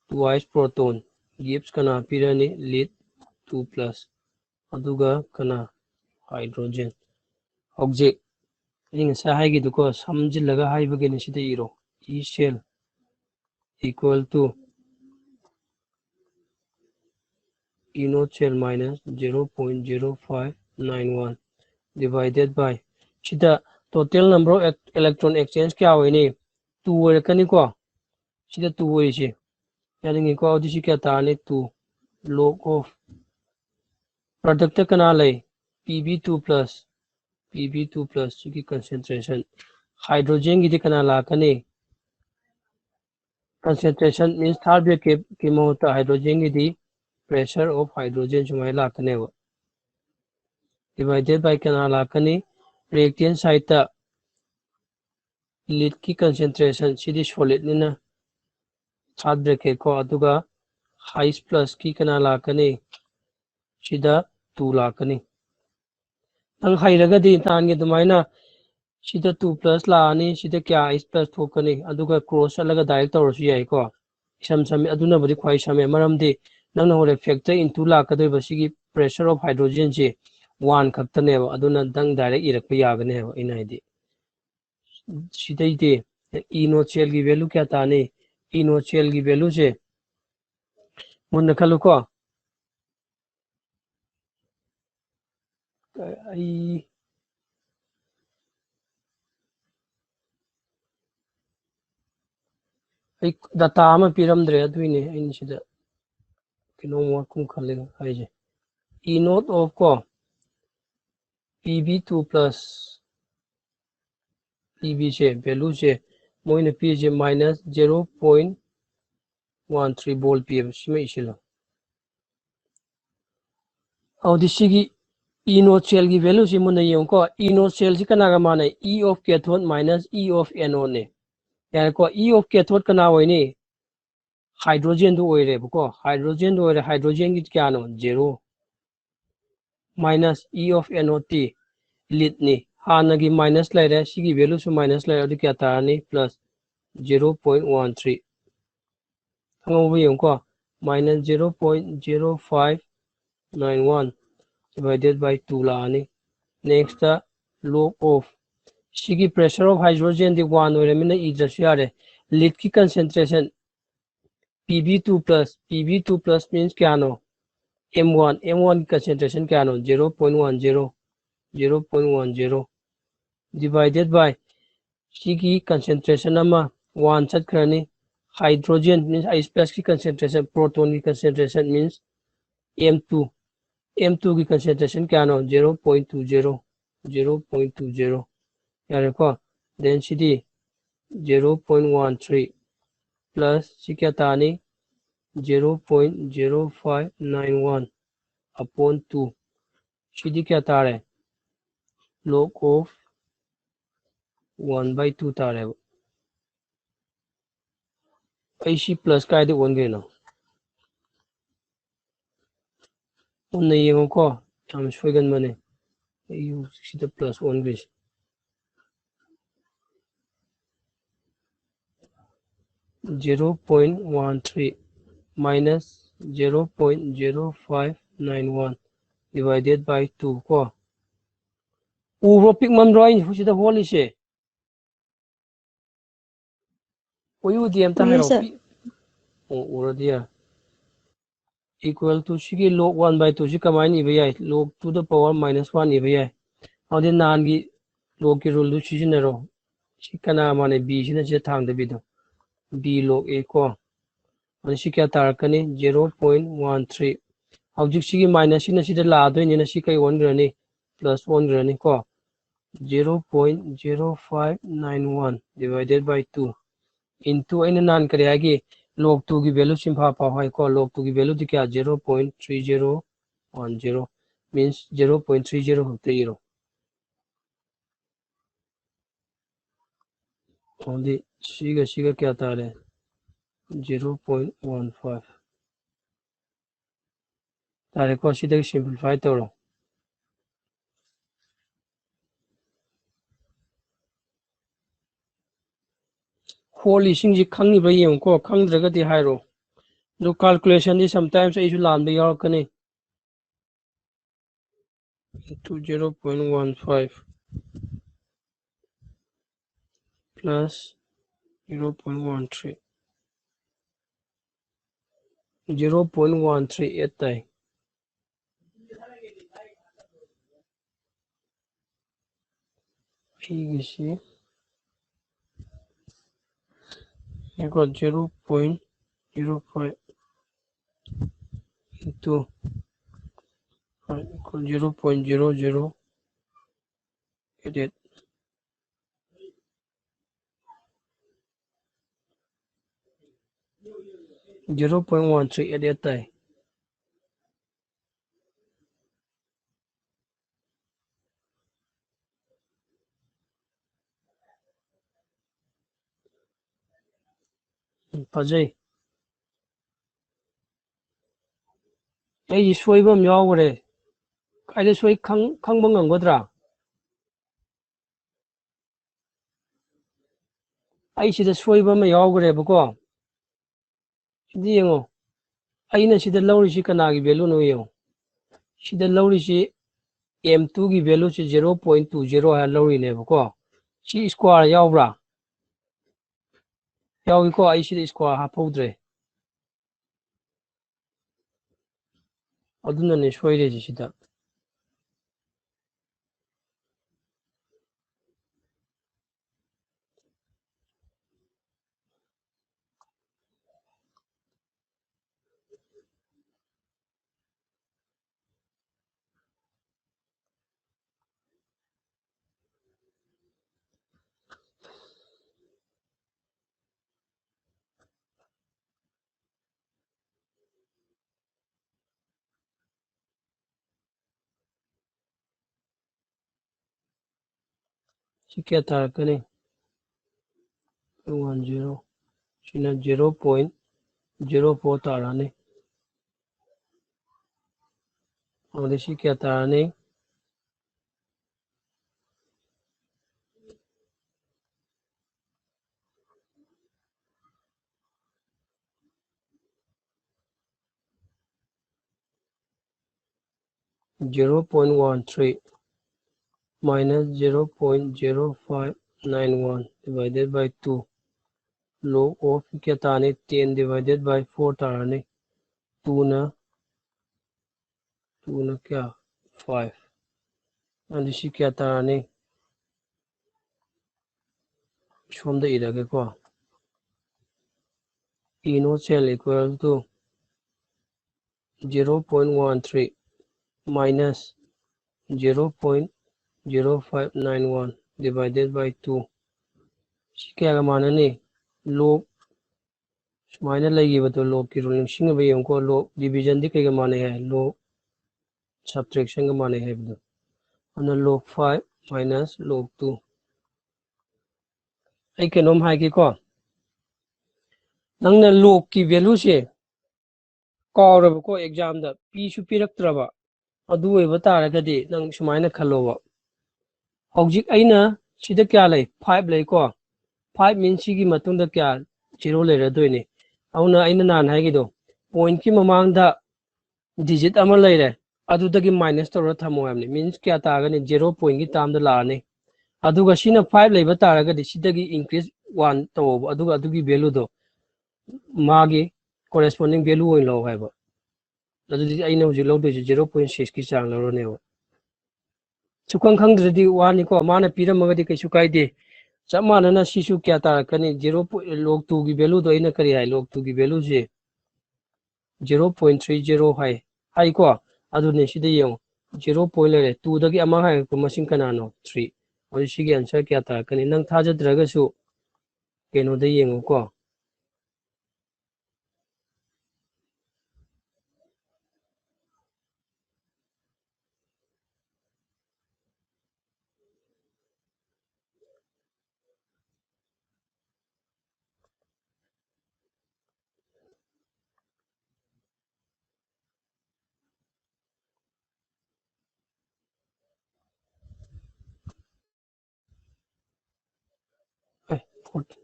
twice proton gives ꯀꯅꯥ ꯄꯤꯔꯅꯤ? Lead two plus꯫ ꯑꯗꯨꯒ ꯀꯅꯥ? Hydrogen꯫ ꯍꯧꯖꯤꯛ ꯑꯩ ꯉꯁꯥꯏ ꯍꯥꯏꯒꯤꯗꯨꯀꯣ, ꯁꯝꯖꯤꯜꯂꯒ ꯍꯥꯏꯕꯒꯤꯅꯤ꯫ ꯁꯤꯗ ꯏꯔꯣ, E cell equal to E naught cell minus zero point zero five nine one divided by, ꯁꯤꯗ total number of electron exchange ꯀꯌꯥ ꯑꯣꯏꯅꯤ? Two ꯑꯣꯏꯔꯛꯀꯅꯤꯀꯣ꯫ ꯁꯤꯗ two ꯑꯣꯏꯔꯤꯁꯦ ꯌꯥꯅꯤꯡꯉꯤꯀꯣ꯫ ꯑꯗꯨꯗꯤ ꯁꯤ ꯀꯌꯥ ꯇꯥꯔꯅꯤ? Two log of product ꯀꯅꯥ ꯂꯩ? Pb two plus, Pb two plus ꯁꯤꯒꯤ concentration꯫ Hydrogen ꯒꯤꯗꯤ ꯀꯅꯥ ꯂꯥꯛꯀꯅꯤ? Concentration means third bracket ꯀꯤ ꯃꯍꯨꯠꯇ hydrogen ꯒꯤꯗꯤ pressure of hydrogen ꯁꯨꯃꯥꯏꯅ ꯂꯥꯛꯀꯅꯦꯕ꯫ Divided by ꯀꯅꯥ ꯂꯥꯛꯀꯅꯤ? Reactant side ꯇ lead ꯀꯤ concentration, ꯁꯤꯗꯤ solid ꯅꯤꯅ third bracket ꯀꯣ, ꯑꯗꯨꯒ H plus ꯀꯤ ꯀꯅꯥ ꯂꯥꯛꯀꯅꯤ? ꯁꯤꯗ two ꯂꯥꯛꯀꯅꯤ꯫ ꯅꯪ ꯍꯩꯔꯒꯗꯤ ꯅꯍꯥꯟꯒꯤ ꯑꯗꯨꯃꯥꯏꯅ ꯁꯤꯗ two plus ꯂꯥꯛꯑꯅꯤ, ꯁꯤꯗ ꯀꯌꯥ H plus ꯊꯣꯛꯀꯅꯤ, ꯑꯗꯨꯒ cross ꯆꯠꯂꯒ direct ꯇꯧꯔꯁꯨ ꯌꯥꯏꯀꯣ꯫ ꯏꯁꯝ ꯁꯝꯃꯤ, ꯑꯗꯨꯅꯕꯨꯗꯤ ꯈ꯭ꯋꯥꯏ ꯁꯝꯃꯦ, ꯃꯔꯝꯗꯤ ꯅꯪꯅ ꯍꯣꯔꯦꯟ factor into ꯂꯥꯛꯀꯗꯣꯏꯕ ꯁꯤꯒꯤ pressure of hydrogen ꯁꯤ one ꯈꯛꯇꯅꯦꯕ, ꯑꯗꯨꯅ ꯅꯪ direct ꯏꯔꯛꯄ ꯌꯥꯒꯅꯦꯕ꯫ ꯑꯩꯅ ꯍꯥꯏꯗꯤ ꯁꯤꯗꯩꯗꯤ E naught cell ꯒꯤ value ꯀꯌꯥ ꯇꯥꯅꯤ? E naught cell ꯒꯤ value ꯁꯦ ꯃꯨꯟꯅ ꯈꯜꯂꯨꯀꯣ꯫ ꯑꯩ ꯑꯩ ꯗꯇꯥ ꯑꯃ ꯄꯤꯔꯝꯗ꯭ꯔꯦ, ꯑꯗꯨꯏꯅꯦ ꯑꯩꯅ ꯁꯤꯗ ꯀꯩꯅꯣꯝ ꯋꯥꯠꯀꯨꯝ ꯈꯜꯂꯦ ꯍꯥꯏꯁꯦ꯫ E naught of ꯀꯣ, P B two plus P B ꯁꯦ, value ꯁꯦ ꯃꯣꯏꯅ ꯄꯤꯔꯤꯁꯦ minus zero point one three volt ꯄꯤꯌꯦꯕ꯫ ꯁꯤꯃ ꯏꯁꯤꯜꯂꯣ꯫ ꯑꯗꯨꯗꯤ ꯁꯤꯒꯤ E naught cell ꯒꯤ value ꯁꯤ ꯃꯨꯟꯅ ꯌꯦꯡꯉꯨꯀꯣ꯫ E naught cell ꯁꯤ ꯀꯅꯥꯒ ꯃꯥꯟꯅꯩ? E of cathode minus E of anode ꯅꯦ꯫ ꯌꯥꯔꯦꯀꯣ? E of cathode ꯀꯅꯥ ꯑꯣꯏꯅꯤ? Hydrogen ꯗꯨ ꯑꯣꯏꯔꯦꯕꯀꯣ꯫ Hydrogen ꯗꯨ ꯑꯣꯏꯔꯦ, hydrogen ꯒꯤ ꯀꯌꯥꯅꯣ? Zero꯫ Minus E of anode T lead ꯅꯤ꯫ ꯍꯥꯟꯅꯒꯤ minus ꯂꯩꯔꯦ, ꯁꯤꯒꯤ value ꯁꯨ minus ꯂꯩꯔꯦ, ꯑꯗꯨ ꯀꯌꯥ ꯇꯥꯔꯅꯤ? Plus zero point one three꯫ ꯈꯪꯍꯧꯕ ꯌꯦꯡꯉꯨꯀꯣ꯫ Minus zero point zero five nine one divided by two ꯂꯥꯛꯑꯅꯤ꯫ Next, log of ꯁꯤꯒꯤ pressure of hydrogen D one ꯑꯣꯏꯔꯃꯤꯅ ꯏꯗ꯭ꯔꯁꯨ ꯌꯥꯔꯦ꯫ Lead ꯀꯤ concentration P B two plus, P B two plus means ꯀꯌꯥꯅꯣ? M one, M one ꯒꯤ concentration ꯀꯌꯥꯅꯣ? Zero point one zero, zero point one zero divided by ꯁꯤꯒꯤ concentration ꯑꯃ one ꯆꯠꯈ꯭ꯔꯅꯤ꯫ Hydrogen means H plus ꯀꯤ concentration, proton ꯒꯤ concentration means M two, M two ꯒꯤ concentration ꯀꯌꯥꯅꯣ? Zero point two zero, zero point two zero꯫ ꯌꯥꯔꯦꯀꯣ? Density zero point one three plus ꯁꯤ ꯀꯌꯥ ꯇꯥꯅꯤ? Zero point zero five nine one upon two꯫ ꯁꯤꯗꯤ ꯀꯌꯥ ꯇꯥꯔꯦ? Log of one by two ꯇꯥꯔꯦꯕ꯫ ꯑꯩ ꯁꯤ plus ꯀꯥꯏꯗ ꯑꯣꯟꯈ꯭ꯔꯤꯅꯣ? ꯃꯨꯟꯅ ꯌꯦꯡꯉꯨꯀꯣ, ꯌꯥꯝ ꯁꯣꯏꯒꯟꯕꯅꯦ꯫ ꯑꯩ ꯁꯤꯗ plus ꯑꯣꯟꯈ꯭ꯔꯤꯁꯦ꯫ Zero point one three minus zero point zero five nine one divided by two ꯀꯣ꯫ ꯎꯕ꯭ꯔꯣ, ꯄꯤꯛꯃꯟꯗ꯭ꯔꯣ ꯑꯩꯅ ꯁꯤꯗ ꯍꯣꯜꯂꯤꯁꯦ? ꯎꯏ ꯎꯗꯦ ꯑꯝꯇ ꯎꯏꯌꯦ, ꯍꯥꯏꯔꯛꯑꯣ꯫ Sir꯫ ꯄꯤ-, ꯑꯣ, ꯎꯔꯗꯤ ꯌꯥꯔꯦ꯫ equal to ꯁꯤꯒꯤ log one by two ꯁꯤ ꯀꯃꯥꯏꯅ ꯏꯕ ꯌꯥꯏ? Log to the power minus one ꯏꯕ ꯌꯥꯏ꯫ ꯑꯗꯨꯗꯤ ꯅꯍꯥꯟꯒꯤ log ꯀꯤ rule ꯗꯨ ꯁꯤꯖꯤꯟꯅꯔꯣ꯫ ꯁꯤ ꯀꯅꯥ ꯃꯥꯟꯅꯩ? B ꯁꯤꯅ ꯁꯤꯗ ꯊꯥꯡꯗꯕꯤꯗꯣ꯫ B log A ꯀꯣ꯫ ꯑꯗꯨ ꯁꯤ ꯀꯌꯥ ꯇꯥꯔꯛꯀꯅꯤ? Zero point one three꯫ ꯍꯧꯖꯤꯛ ꯁꯤꯒꯤ minus ꯁꯤꯅ ꯁꯤꯗ ꯂꯥꯛꯑꯗꯣꯏꯅꯤꯅ ꯁꯤ ꯀꯩ ꯑꯣꯟꯈ꯭ꯔꯅꯤ? Plus ꯑꯣꯟꯈ꯭ꯔꯅꯤ ꯀꯣ꯫ Zero point zero five nine one divided by two into ꯑꯩꯅ ꯅꯍꯥꯟ ꯀꯔꯤ ꯍꯥꯏꯒꯦ? Log two ꯒꯤ value ꯁꯤꯟꯐꯥ ꯄꯥꯎ ꯍꯥꯏꯀꯣ꯫ Log two ꯒꯤ value ꯗꯤ ꯀꯌꯥ? Zero point three zero one zero, means zero point three zero ꯈꯛꯇ ꯏꯔꯣ꯫ ꯑꯗꯨꯗꯤ ꯁꯤꯒ ꯁꯤꯒ ꯀꯌꯥ ꯇꯥꯔꯦ? Zero point one five ꯇꯥꯔꯦꯀꯣ꯫ ꯁꯤꯗꯒꯤ simplify ꯇꯧꯔꯣ꯫ ꯍꯣꯜꯂꯤꯁꯤꯡꯁꯤ ꯈꯪꯉꯤꯕ꯭ꯔꯥ ꯌꯦꯡꯉꯨꯀꯣ, ꯈꯪꯗ꯭ꯔꯒꯗꯤ ꯍꯥꯏꯔꯣ꯫ ꯑꯗꯨ calculation ꯗꯤ sometimes ꯑꯩꯁꯨ ꯂꯥꯟꯕ ꯌꯥꯎꯔꯛꯀꯅꯤ꯫ Into zero point one five plus zero point one three, zero point one three eight ꯇꯥꯏ꯫ ꯑꯩꯒꯤꯁꯤ ꯉꯥꯏꯈꯣ, zero point zero five into zero point zero zero eight eight, zero point one three eight eight ꯇꯥꯏ꯫ ꯎꯝ, ꯐꯖꯩ꯫ ꯑꯩꯁꯤ ꯁꯣꯏꯕ ꯑꯃ ꯌꯥꯎꯈ꯭ꯔꯦ꯫ ꯀꯥꯏꯗ ꯁꯣꯏ ꯈꯪ-, ꯈꯪꯕ ꯉꯝꯒꯗ꯭ꯔꯥ? ꯑꯩ ꯁꯤꯗ ꯁꯣꯏꯕ ꯑꯃ ꯌꯥꯎꯈ꯭ꯔꯦꯕꯀꯣ꯫ ꯁꯤꯗ ꯌꯦꯡꯉꯣ꯫ ꯑꯩꯅ ꯁꯤꯗ ꯂꯧꯔꯤꯁꯤ ꯀꯅꯥꯒꯤ value ꯅꯣ ꯌꯦꯡꯉꯣ꯫ ꯁꯤꯗ ꯂꯧꯔꯤꯁꯤ M two ꯒꯤ value ꯁꯤ zero point two zero ꯍꯥꯏꯅ ꯂꯧꯔꯤꯅꯦꯕꯀꯣ꯫ ꯁꯤ square ꯌꯥꯎꯕ꯭ꯔꯥ? ꯌꯥꯎꯏꯀꯣ, ꯑꯩ ꯁꯤꯗ square ꯍꯥꯞꯍꯧꯗ꯭ꯔꯦ꯫ ꯑꯗꯨꯅꯅꯦ ꯁꯣꯏꯔꯤꯁꯦ ꯁꯤꯗ꯫ ꯁꯤ ꯀꯌꯥ ꯇꯥꯔꯛꯀꯅꯤ? One zero꯫ ꯁꯤꯅ zero point zero four ꯇꯥꯔꯛꯑꯅꯤ꯫ ꯑꯗꯨꯗꯤ ꯁꯤ ꯀꯌꯥ ꯇꯥꯔꯅꯤ? Zero point one three minus zero point zero five nine one divided by two, log of ꯀꯌꯥ ꯇꯥꯔꯅꯤ? Ten divided by four ꯇꯥꯔꯅꯤ꯫ Two ꯅ, two ꯅ ꯀꯌꯥ? Five꯫ ꯑꯗꯨ ꯁꯤ ꯀꯌꯥ ꯇꯥꯔꯅꯤ? ꯁꯣꯝꯗ ꯏꯔꯒꯦꯀꯣ꯫ E naught cell equal to zero point one three minus zero point zero five nine one divided by two꯫ ꯁꯤ ꯀꯌꯥꯒ ꯃꯥꯟꯅꯅꯤ? Log ꯁꯨꯃꯥꯏꯅ ꯂꯩꯈꯤꯕꯗꯣ, log ꯀꯤ rule ꯅꯤꯡꯁꯤꯡꯉꯕ ꯌꯦꯡꯉꯨꯀꯣ꯫ Log division ꯗꯤ ꯀꯩꯒ ꯃꯥꯟꯅꯩ ꯍꯥꯏ? Log subtraction ꯒ ꯃꯥꯟꯅꯩ ꯍꯥꯏꯕꯗꯣ꯫ ꯑꯗꯨꯅ log five minus log two꯫ ꯑꯩ ꯀꯩꯅꯣꯝ ꯍꯥꯏꯒꯦꯀꯣ꯫ ꯅꯪꯅ log ꯀꯤ value ꯁꯦ ꯀꯥꯎꯔꯕꯀꯣ, exam ꯗ ꯄꯤꯁꯨ ꯄꯤꯔꯛꯇ꯭ꯔꯕ, ꯑꯗꯨ ꯑꯣꯏꯕ ꯇꯥꯔꯒꯗꯤ ꯅꯪ ꯁꯨꯃꯥꯏꯅ ꯈꯜꯂꯣꯕ꯫ ꯍꯧꯖꯤꯛ ꯑꯩꯅ ꯁꯤꯗ ꯀꯌꯥ ꯂꯩ? Five ꯂꯩꯀꯣ꯫ Five means ꯁꯤꯒꯤ ꯃꯇꯨꯡꯗ ꯀꯌꯥ? Zero ꯂꯩꯔꯗꯣꯏꯅꯤ꯫ ꯑꯗꯨꯅ ꯑꯩꯅ ꯅꯍꯥꯟ ꯍꯥꯏꯒꯤꯗꯣ, point ꯀꯤ ꯃꯃꯥꯡꯗ digit ꯑꯃ ꯂꯩꯔꯦ, ꯑꯗꯨꯗꯒꯤ minus ꯇꯧꯔ ꯊꯝꯃꯣ ꯍꯥꯏꯕꯅꯤ꯫ Means ꯀꯌꯥ ꯇꯥꯒꯅꯤ? Zero point ꯀꯤ term ꯗ ꯂꯥꯛꯑꯅꯤ꯫ ꯑꯗꯨꯒ ꯁꯤꯅ five ꯂꯩꯕ ꯇꯥꯔꯒꯗꯤ ꯁꯤꯗꯒꯤ increase one ꯇꯧꯑꯣꯕ, ꯑꯗꯨꯒ ꯑꯗꯨꯒꯤ value ꯗꯣ ꯃꯥꯒꯤ corresponding value ꯑꯣꯏꯅ ꯂꯧ ꯍꯥꯏꯕ꯫ ꯑꯗꯨꯗꯤ ꯑꯩꯅ ꯍꯧꯖꯤꯛ ꯂꯧꯗꯣꯏꯁꯦ zero point six ꯀꯤ ꯆꯥꯡ ꯂꯧꯔꯅꯦꯕ꯫ ꯁꯨꯈꯪ ꯈꯪꯗ꯭ꯔꯗꯤ ꯋꯥꯅꯤꯀꯣ, ꯃꯥꯅ ꯄꯤꯔꯝꯃꯒꯗꯤ ꯀꯩꯁꯨ ꯀꯥꯏꯗꯦ꯫ ꯆꯞ ꯃꯥꯟꯅꯅ ꯁꯤꯁꯨ ꯀꯌꯥ ꯇꯥꯔꯛꯀꯅꯤ? Zero point, log two ꯒꯤ value ꯗꯣ ꯑꯩꯅ ꯀꯔꯤ ꯍꯥꯏ? Log two ꯒꯤ value ꯁꯦ zero point three zero ꯍꯥꯏ, ꯍꯥꯏꯀꯣ꯫ ꯑꯗꯨꯅꯦ ꯁꯤꯗ ꯌꯦꯡꯉꯣ, zero point ꯂꯩꯔꯦ, two ꯗꯒꯤ ꯑꯃ ꯍꯥꯏꯔꯛꯄ ꯃꯁꯤꯡ ꯀꯅꯥꯅꯣ? Three꯫ ꯑꯗꯨ ꯁꯤꯒꯤ answer ꯀꯌꯥ ꯇꯥꯔꯛꯀꯅꯤ? ꯅꯪ ꯊꯥꯖꯗ꯭ꯔꯒꯁꯨ ꯀꯩꯅꯣꯗ ꯌꯦꯡꯉꯨꯀꯣ꯫ ꯑꯦ, ꯐꯣꯔꯇꯤ꯫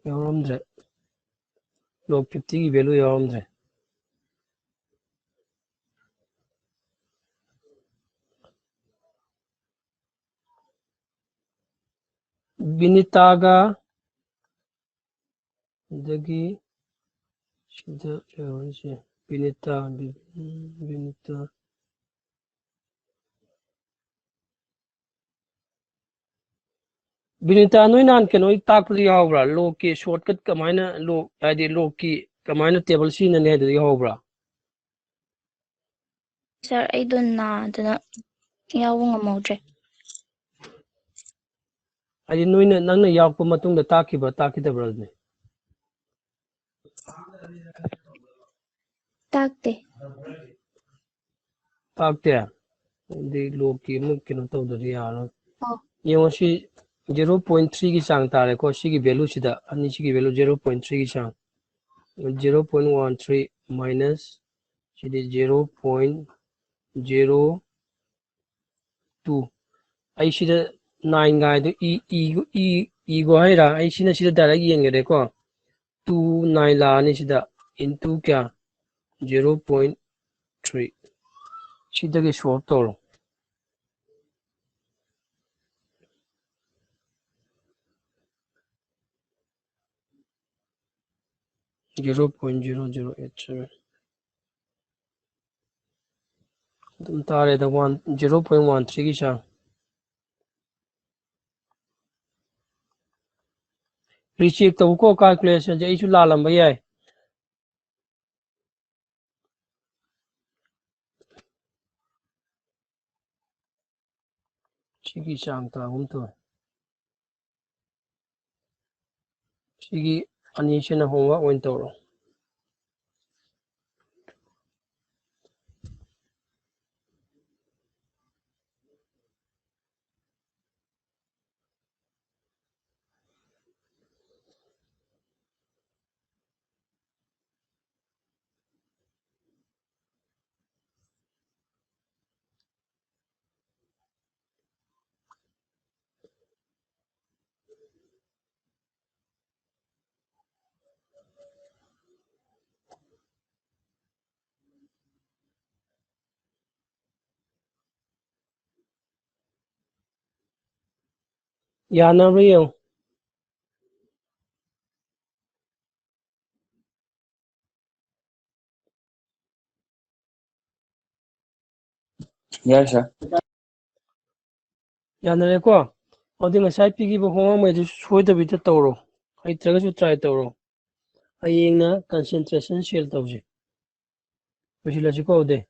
ꯌꯥꯎꯔꯝꯗ꯭ꯔꯦ꯫ Log fifty ꯒꯤ value ꯌꯥꯎꯔꯝꯗ꯭ꯔꯦ꯫ ꯕꯤꯅꯤꯇꯥꯒ ꯑꯗꯒꯤ ꯁꯤꯗ ꯂꯩꯍꯧꯔꯤꯁꯦ ꯕꯤꯅꯤꯇꯥ, ꯕꯤ-, ꯕꯤꯅꯤꯇꯥ꯫ ꯕꯤꯅꯤꯇꯥ, ꯅꯣꯏ ꯅꯍꯥꯟ ꯀꯩꯅꯣ ꯇꯥꯛꯄꯗ ꯌꯥꯎꯕ꯭ꯔꯥ? Log ꯀꯤ shortcut ꯀꯃꯥꯏꯅ, log, ꯍꯥꯏꯗꯤ log ꯀꯤ ꯀꯃꯥꯏꯅ table ꯁꯤꯖꯤꯟꯅꯅꯤ ꯍꯥꯏꯗꯨꯗ ꯌꯥꯎꯕ꯭ꯔꯥ? Sir, ꯑꯩꯗꯣ ꯅꯥꯗꯅ ꯌꯥꯎꯕ ꯉꯝꯍꯧꯗ꯭ꯔꯦ꯫ ꯍꯥꯏꯗꯤ ꯅꯣꯏꯅ, ꯅꯪꯅ ꯌꯥꯎꯔꯛꯄ ꯃꯇꯨꯡꯗ ꯇꯥꯛꯈꯤꯕ꯭ꯔꯥ, ꯇꯥꯛꯈꯤꯗꯕ꯭ꯔꯥ ꯑꯗꯨꯅꯤ? ꯇꯥꯛꯇꯦ꯫ ꯇꯥꯛꯇꯦ? ꯑꯗꯨꯗꯤ log ꯀꯤ ꯑꯃꯨꯛ ꯀꯩꯅꯣ ꯇꯧꯗ꯭ꯔꯗꯤ ꯌꯥꯔꯔꯣꯏ꯫ ꯑꯣ꯫ ꯌꯦꯡꯉꯣ, ꯁꯤ zero point three ꯒꯤ ꯆꯥꯡ ꯇꯥꯔꯦꯀꯣ, ꯁꯤꯒꯤ value ꯁꯤꯗ, ꯑꯅꯤꯁꯤꯒꯤ value zero point three ꯒꯤ ꯆꯥꯡ꯫ Zero point one three minus ꯁꯤꯗꯤ zero point zero two꯫ ꯑꯩ ꯁꯤꯗ nine ꯒꯥꯏꯗꯨ E-, E-, E-, ego ꯍꯥꯏꯔ? ꯑꯩ ꯁꯤꯅ ꯁꯤꯗ direct ꯌꯦꯡꯒꯦꯗꯀꯣ꯫ Two nine ꯂꯥꯛꯑꯅꯤ ꯁꯤꯗ, into ꯀꯌꯥ? Zero point three꯫ ꯁꯤꯗꯒꯤ solve ꯇꯧꯔꯣ꯫ Zero point zero zero eight seven ꯑꯗꯨꯝ ꯇꯥꯔꯦꯗ, one, zero point one three ꯒꯤ ꯆꯥꯡ꯫ Recheck ꯇꯧꯀꯣ, calculation ꯁꯦ ꯑꯩꯁꯨ ꯂꯥꯜꯂꯝꯕ ꯌꯥꯏ꯫ ꯁꯤꯒꯤ ꯆꯥꯡ ꯇꯥꯒꯨꯝ ꯇꯧꯋꯦ꯫ ꯁꯤꯒꯤ ꯑꯅꯤꯁꯤꯅ homework ꯑꯣꯏꯅ ꯇꯧꯔꯣ꯫ ꯌꯥꯅꯕ꯭ꯔꯥ ꯌꯦꯡꯉꯨ꯫ Yes, sir. ꯌꯥꯅꯔꯦꯀꯣ? ꯑꯗꯨꯗꯤ ꯉꯁꯥꯏ ꯄꯤꯈꯤꯕ homework ꯉꯩꯗꯨ ꯁꯣꯏꯗꯕꯤꯗ ꯇꯧꯔꯣ꯫ ꯍꯩꯇ꯭ꯔꯒꯁꯨ try ꯇꯧꯔꯣ꯫ ꯍꯌꯦꯡꯅ concentration cell ꯇꯧꯁꯤ꯫ ꯂꯣꯏꯁꯤꯜꯂꯁꯤꯀꯣ ꯑꯗꯨꯗꯤ꯫